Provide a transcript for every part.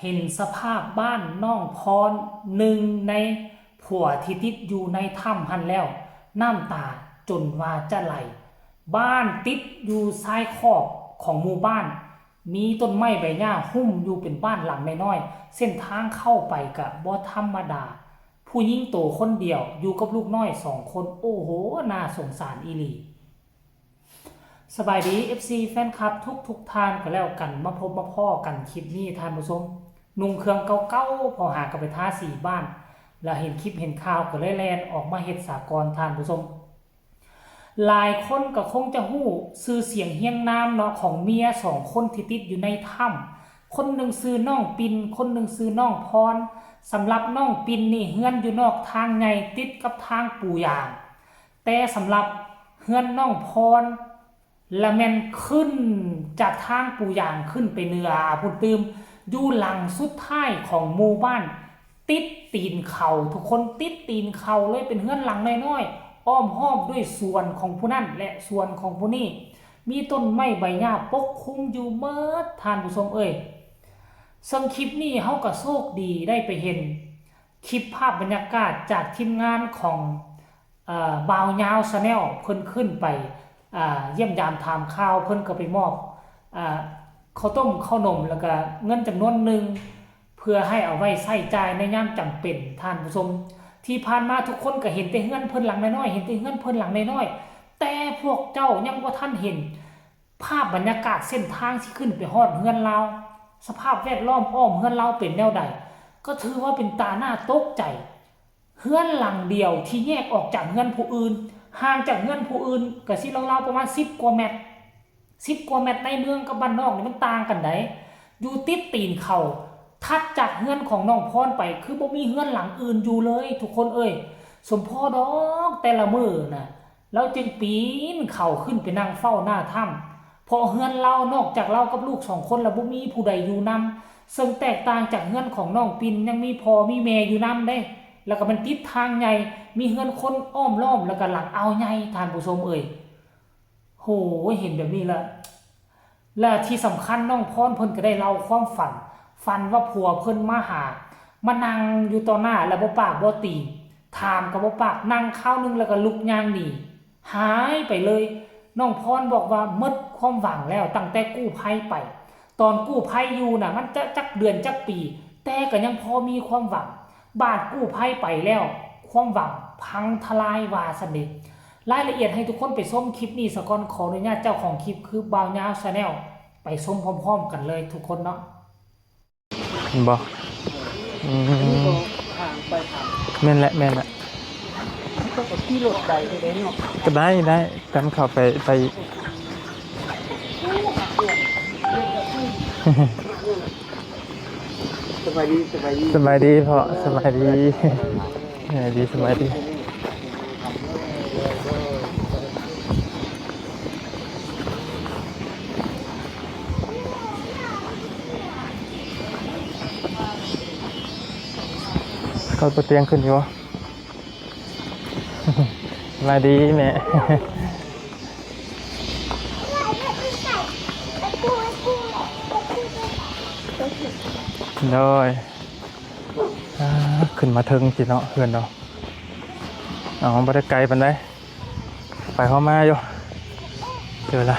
ເຫັນສະພາບບ້ານນ້ອງພອນ ໜຶ່ງໃນຜົວທີ່ຕິດຢູ່ໃນຖ້ຳຫັ້ນແລ້ວ ນ້ຳຕາຈົນວ່າຈະໄຫຼ. ບ້ານຕິດຢູ່ຊາຍຂອບຂອງໝູ່ບ້ານ ມີຕົ້ນໄມ້ໃບຫຍ້າຫຸ້ມຢູ່ເປັນບ້ານຫຼັງນ້ອຍໆ, ເສັ້ນທາງເຂົ້າໄປກະບໍ່ທຳມະດາ. ຜູ້ຍິງໂຕຄົນດຽວຢູ່ກັບລູກນ້ອຍສອງຄົນ. ໂອ້ໂຫ ໜ້າສົງສານອີ່ຫຼີ. ສະບາຍດີ ເອັຟຊີ ແຟນຄລັບທຸກໆທ່ານກໍແລ້ວກັນ, ມາພົບມາພໍ້ກັນຄລິບນີ້ທ່ານຜູ້ຊົມ. ນຸ່ງເຄື່ອງເກົ່າໆ ພໍຫາກໍໄປທາສີບ້ານ ລະເຫັນຄລິບເຫັນຂ່າວກໍເລີຍແລ່ນອອກມາເຮັດສາກອນທ່ານຜູ້ຊົມ. ຫຼາຍຄົນກໍຄົງຈະຮູ້ຊື່ສຽງຮຽງນາມເນາະ ຂອງເມຍສອງຄົນທີ່ຕິດຢູ່ໃນຖ້ຳ, ຄົນໜຶ່ງຊື່ນ້ອງປິ່ນ ຄົນໜຶ່ງຊື່ນ້ອງພອນ. ສຳລັບນ້ອງປິ່ນນີ້ ເຮືອນຢູ່ນອກທາງໃຫຍ່ ຕິດກັບທາງປູຢາງ, ແຕ່ສຳລັບເຮືອນນ້ອງພອນ ລະແມ່ນຂຶ້ນຈາກທາງປູຢາງຂຶ້ນໄປເໜືອພຸ້ນຕື່ມ, ຢູ່ຫຼັງສຸດທ້າຍຂອງໝູ່ບ້ານ ຕິດຕີນເຂົາ ທຸກຄົນ ຕິດຕີນເຂົາເລີຍ. ເປັນເຮືອນຫຼັງນ້ອຍໆ ອ້ອມຮອບດ້ວຍສວນຂອງຜູ້ນັ້ນ ແລະ ສວນຂອງຜູ້ນີ້, ມີຕົ້ນໄມ້ໃບຫຍ້າປົກຄຸມຢູ່ໝົດ ທ່ານຜູ້ຊົມເອີຍ. ເຊິ່ງຄລິບນີ້ເຮົາກໍໂຊກດີໄດ້ໄປເຫັນຄລິບພາບບັນຍາກາດຈາກທີມງານຂອງ ເອີ ບ່າວຍາວ Channel ເພິ່ນຂຶ້ນໄປ ເອີ ຢ້ຽມຢາມຖາມຂ່າວ, ເພິ່ນກໍໄປມອບ ເອີ ເຂົ້າຕົ້ມເຂົ້າໜົມ ແລ້ວກະເງິນຈຳນວນໜຶ່ງ ເພື່ອໃຫ້ເອົາໄວ້ໃຊ້ຈ່າຍໃນຍາມຈຳເປັນ. ທ່ານຜູ້ຊົມ ທີ່ຜ່ານມາທຸກຄົນກໍເຫັນແຕ່ເຮືອນເພິ່ນຫຼັງນ້ອຍໆ ເຫັນແຕ່ເຮືອນເພິ່ນຫຼັງນ້ອຍໆ, ແຕ່ພວກເຈົ້າຍັງບໍ່ທັນເຫັນພາບບັນຍາກາດເສັ້ນທາງທີ່ຂຶ້ນໄປຮອດເຮືອນລາວ, ສະພາບແວດລ້ອມອ້ອມເຮືອນລາວເປັນແນວໃດ, ກໍຖືວ່າເປັນຕາໜ້າຕົກໃຈ. ເຮືອນຫຼັງດຽວທີ່ແຍກອອກຈາກເຮືອນຜູ້ອື່ນ, ຫ່າງຈາກເຮືອນຜູ້ອື່ນກໍຊິລາວໆປະມານສິບກວ່າແມັດ, ສິບກວ່າແມັດ. ໃນເມືອງກັບບ້ານນອກນີ້ມັນຕ່າງກັນໃດ໋, ຢູ່ຕິດຕີນເຂົາ, ຖັດຈາກເຮືອນຂອງນ້ອງພອນໄປ ຄືບໍ່ມີເຮືອນຫຼັງອື່ນຢູ່ເລີຍ ທຸກຄົນເອີຍ. ສົມພໍດອກແຕ່ລະມື້ນະ ລາວຈຶ່ງປີນເຂົ້າຂຶ້ນໄປນັ່ງເຝົ້າໜ້າຖ້ຳ, ເພາະເຮືອນລາວນອກຈາກລາວກັບລູກສອງຄົນລະບໍ່ມີຜູ້ໃດຢູ່ນຳ, ເຊິ່ງແຕກຕ່າງຈາກເຮືອນຂອງນ້ອງປິ່ນ ຍັງມີພໍ່ມີແມ່ຢູ່ນຳເດ້, ແລ້ວກໍມັນຕິດທາງໃຫຍ່ ມີເຮືອນຄົນອ້ອມລ້ອມ ແລ້ວກໍຫຼັງອ່າວໃຫຍ່ ທ່ານຜູ້ຊົມເອີຍ. ໂຫ ເຫັນແບບນີ້ລະ ແລະທີ່ສຳຄັນນ້ອງພອນເພິ່ນກໍໄດ້ເລົ່າຄວາມຝັນ, ຝັນວ່າຜົວເພິ່ນມາຫາ, ມານັ່ງຢູ່ຕໍ່ໜ້າແລ້ວບໍ່ປາກບໍ່ຕີນ, ຖາມກໍບໍ່ປາກ, ນັ່ງຄາວໜຶ່ງແລ້ວກໍລຸກຍ່າງໜີ, ຫາຍໄປເລີຍ. ນ້ອງພອນບອກວ່າໝົດຄວາມຫວັງແລ້ວ, ຕັ້ງແຕ່ກູ້ໄພໄປ, ຕອນກູ້ໄພຢູ່ນະ ມັນຈະຈັກເດືອນຈັກປີ, ແຕ່ກໍຍັງພໍມີຄວາມຫວັງ. ບາດກູ້ໄພໄປແລ້ວ, ຄວາມຫວັງພັງທະລາຍວ່າຊັ້ນເດ. ລາຍລະອຽດໃຫ້ທຸກຄົນໄປຊົມຄລິບນີ້ສາກ່ອນ. ຂໍອະນຸຍາດເຈົ້າຂອງຄລິບຄືບ່າວຍາວ Channel ໄປຊົມພ້ອມໆກັນເລີຍທຸກຄົນເນາະ. ແມ່ນບໍ່? ອືມ ອັນນີ້ກໍທາງໄປທາງ ແມ່ນແຫຼະ ແມ່ນແຫຼະ ເຂົາກໍຂີ່ລົດໄດ້ເດ້ເນາະ. ກໍໄດ້ ໄດ້ ກັນເຂົ້າໄປ ໄປ ສະບາຍດີ ສະບາຍດີ ສະບາຍດີພໍ່ ສະບາຍດີ ສະບາຍດີ ສະບາຍດີ. ເຂົາເປີດຕຽງຂຶ້ນຢູ່ບໍ່? ສະບາຍດີແມ່. ໂດຍ ອ່າ ຂຶ້ນມາເທິງຊິເນາະ ເຮືອນເນາະ. ເອົາ ບໍ່ໄດ້ໄກປານໃດ ໄປເຂົ້າມາຢູ່ ເຈີລະ.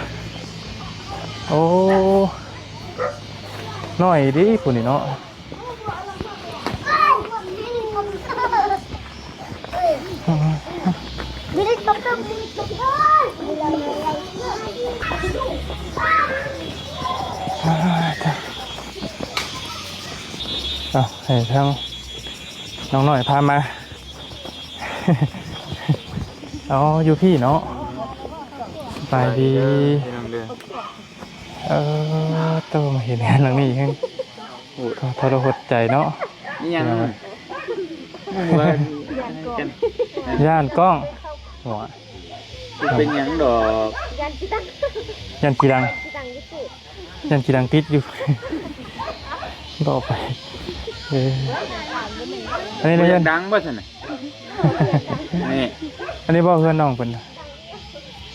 ໂອ້ ນ້ອຍເດ້ຜູ້ນີ້ເນາະ. ເອົາ ໃຫ້ທາງນ້ອງນ້ອຍພາມາ. ອໍ ຢູ່ພີ້ເນາະ. ສະບາຍດີ ສະບາຍດີເດີ ພີ່ນ້ອງເດີ. ເອີ ໂຕ ມາເຫັນເຮືອນຫຼັງນີ້ແຮງ ໂອ້ ກໍທໍລະຫົດໃຈເນາະ. ອີຫຍັງ? ຢ້ານກ້ອງ ໂອ້ຍ ບໍ່ເປັນຫຍັງດອກ ຢ້ານຂີ້ດັງ ຢ້ານຂີ້ດັງ ຂີ້ດັງຢູ່ຕິ ຢ້ານຂີ້ດັງຕິດຢູ່ ບໍ່ອອກໄປ. ເອີ ອັນນີ້ ບໍ່ຢາກດັງບໍ່ຊັ້ນນະ? ນີ້ ອັນນີ້ບໍ່ເຮືອນນ້ອງເພິ່ນນະ?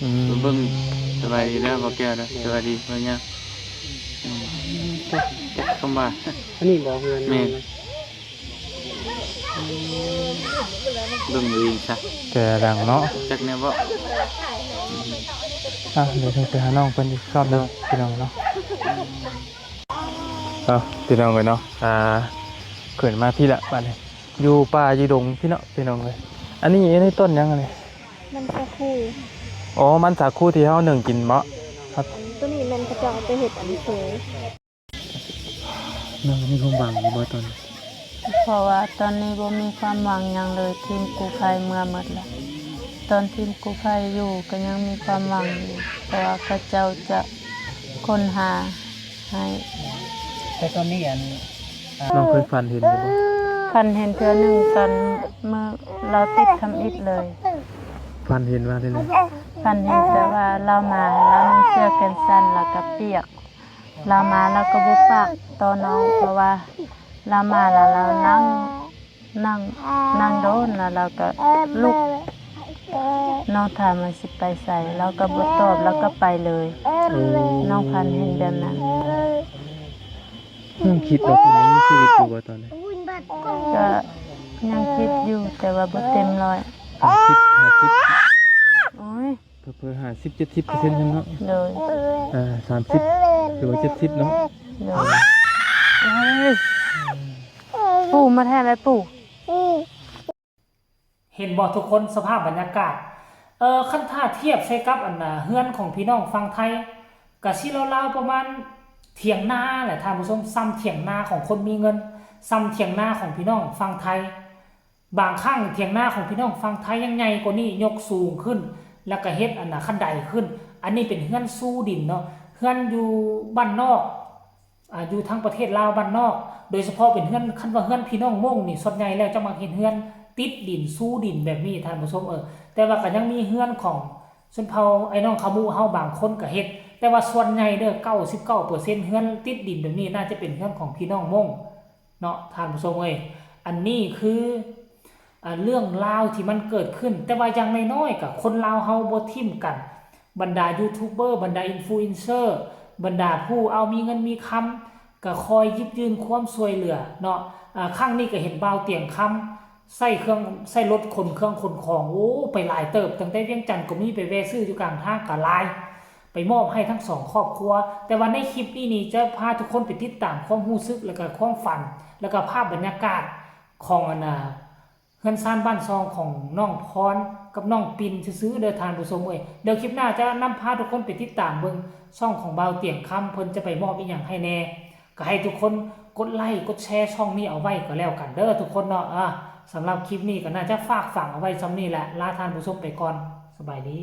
ອືມ ເບິ່ງ ສະບາຍດີເດີ ບໍ່ແກ້ວເດີ ສະບາຍດີ ບໍ່ຫຍັງ. ອືມ ຈັກ ຄຳວ່າ ອັນນີ້ບໍ່ເຮືອນ ແມ່ນ ເບິ່ງເອົາເອງຊະ ແຕ່ຫຼັງເນາະ ຈັກແນວເວົ້າ ອ່ະ ດຽວໂທໄປຫານ້ອງເພິ່ນອີກຮອບໜຶ່ງ ພີ່ນ້ອງເນາະ. ເອົາ ພີ່ນ້ອງເອີຍເນາະ ອ່າ ຂຶ້ນມາພີ້ລະບາດນີ້ ຢູ່ປ່າຢູ່ດົງພີ້ເນາະ ພີ່ນ້ອງເອີຍ. ອັນນີ້ ອັນນີ້ຕົ້ນຫຍັງອັນນີ້? ມັນສາຄູ. ອໍ ມັນສາຄູທີ່ເຮົາໜຶ້ງກິນເບາະ? ຄັບ ອັນໂຕນີ້ແມ່ນເຂົາເຈົ້າເອົາໄປເຮັດອັນເຂີ. ນ້ອງມີຄວາມຫວັງຢູ່ບໍ່ຕອນນີ້? ເພາະວ່າຕອນນີ້ບໍ່ມີຄວາມຫວັງຫຍັງເລີຍ, ທີມກູ້ໄພເມືອໝົດລະ. ຕອນທີມກູ້ໄພຢູ່ກໍຍັງມີຄວາມຫວັງຢູ່, ເພາະວ່າເຂົາເຈົ້າຈະຄົ້ນຫາໃຫ້. ແຕ່ຕອນນີ້ອັນ ນ້ອງເຄີຍຝັນເຫັນຢູ່ບໍ່? ຝັນເຫັນເທື່ອໜຶ່ງຕອນມື້ລາວຕິດທຳອິດເລີຍ. ຝັນເຫັນວ່າແນວໃດ? ຝັນເຫັນແຕ່ວ່າລາວມາ ລາວນຸ່ງເສື້ອແຂນສັ້ນ ແລ້ວກໍປຽກ. ລາວມາລາວກໍບໍ່ປາກຕໍ່ນ້ອງ ເພາະວ່າລາວມາແລ້ວລາວນັ່ງ ນັ່ງ ນັ່ງໂດນ ແລ້ວລາວກໍລຸກ. ນ້ອງຖາມວ່າຊິໄປໃສ ລາວກໍບໍ່ຕອບ ລາວກໍໄປເລີຍ. ໂອ້ ນ້ອງຝັນເຫັນແບບນັ້ນ. ຍັງຄິດວ່າເພິ່ນຍັງມີຊີວິດຢູ່ບໍ່ຕອນນີ້? ກໍຍັງຄິດຢູ່ ແຕ່ວ່າບໍ່ເຕັມຮ້ອຍ. ຫ້າສິບ ຫ້າສິບ ໂອ້ຍ ເຜີໆ ຫ້າສິບ ເຈັດສິບເປີເຊັນຊັ້ນເນາະ. ໂດຍ ເອີ ສາມສິບ ຫຼືວ່າ ເຈັດສິບ ເນາະ. ໂດຍ ເອີ ປູ່ມາແທ້ແລ້ວປູ່. ເຫັນບໍ່ທຸກຄົນ ສະພາບບັນຍາກາດ ເອີ ຄັນຖ້າທຽບໃສ່ກັບອັນນ່າ ເຮືອນຂອງພີ່ນ້ອງຝັ່ງໄທ ກະຊິລາວໆປະມານຖຽງນາແຫຼະທ່ານຜູ້ຊົມ, ຊ່ຳຖຽງນາຂອງຄົນມີເງິນ, ຊ່ຳຖຽງນາຂອງພີ່ນ້ອງຝັ່ງໄທ. ບາງຄັ້ງຖຽງນາຂອງພີ່ນ້ອງຝັ່ງໄທຍັງໃຫຍ່ກວ່ານີ້, ຍົກສູງຂຶ້ນ ແລ້ວກະເຮັດອັນນ່າ ຄັນໄດຂຶ້ນ. ອັນນີ້ເປັນເຮືອນຊູດິນເນາະ, ເຮືອນຢູ່ບ້ານນອກ ອາ ຢູ່ທາງປະເທດລາວບ້ານນອກ ໂດຍສະເພາະເປັນເຮືອນ, ຄັນວ່າເຮືອນພີ່ນ້ອງມົ້ງນີ້ ສ່ວນໃຫຍ່ແລ້ວຈະມັກເຮັດເຮືອນຕິດດິນ ຊູດິນແບບນີ້ທ່ານຜູ້ຊົມເອີຍ. ແຕ່ວ່າກໍຍັງມີເຮືອນຂອງຊົນເຜົ່າໄອ້ນ້ອງຂະມຸເຮົາບາງຄົນກໍເຮັດ, ແຕ່ວ່າສ່ວນໃຫຍ່ເດີ ເກົ້າສິບເກົ້າເປີເຊັນ ເຮືອນຕິດດິນແບບນີ້ ໜ້າຈະເປັນເຮືອນຂອງພີ່ນ້ອງມົ້ງເນາະທ່ານຜູ້ຊົມເອີຍ. ອັນນີ້ຄື ອ່າ ເລື່ອງລາວທີ່ມັນເກີດຂຶ້ນ, ແຕ່ວ່າຢ່າງໜ້ອຍໆ ກໍຄົນລາວເຮົາບໍ່ຖິ້ມກັນ. ບັນດາຢູທູບເບີ, ບັນດາອິນຟລູເອັນເຊີ, ບັນດາຜູ້ເອົາມີເງິນມີຄຳ ກໍຄອຍຫຍິບຍື່ນຄວາມຊ່ວຍເຫຼືອເນາະ. ອ່າ ຄັ້ງນີ້ກໍເຫັນບ່າວຕຽງຄຳໃຊ້ເຄື່ອງ, ໃຊ້ລົດຂົນເຄື່ອງຂົນຂອງ, ໂອ້ ໄປຫຼາຍເຕີບ, ຕັ້ງແຕ່ວຽງຈັນກໍມີ, ໄປແວ່ຊື້ຢູ່ກາງທາງກໍຫຼາຍ, ໄປມອບໃຫ້ທັງສອງຄອບຄົວ. ແຕ່ວ່າໃນຄລິບນີ້ນີ້ ຈະພາທຸກຄົນໄປຕິດຕາມຄວາມຮູ້ສຶກ ແລ້ວກໍຄວາມຝັນ ແລ້ວກໍພາບບັນຍາກາດຂອງ ອັນນ່າ ເຮືອນຊານບ້ານຊ່ອງຂອງນ້ອງພອນກັບນ້ອງປິນຊື່ໆເດີທ່ານຜູ້ຊົມເອີຍ. ດຽວຄລິບໜ້າຈະນຳພາທຸກຄົນໄປຕິດຕາມເບິ່ງຊ່ອງຂອງບ່າວຕຽງຄຳ ເພິ່ນຈະໄປມອບອີ່ຫຍັງໃຫ້ແດ່. ກໍໃຫ້ທຸກຄົນກົດໄລ້ກົດແຊຊ່ອງນີ້ເອົາໄວ້ກໍແລ້ວກັນເດີທຸກຄົນເນາະ. ອາ ສຳລັບຄລິບນີ້ກໍໜ້າຈະຝາກຝັງເອົາໄວ້ຊ່ຳນີ້ແຫຼະ, ລາທ່ານຜູ້ຊົມໄປກ່ອນ. ສະບາຍດີ.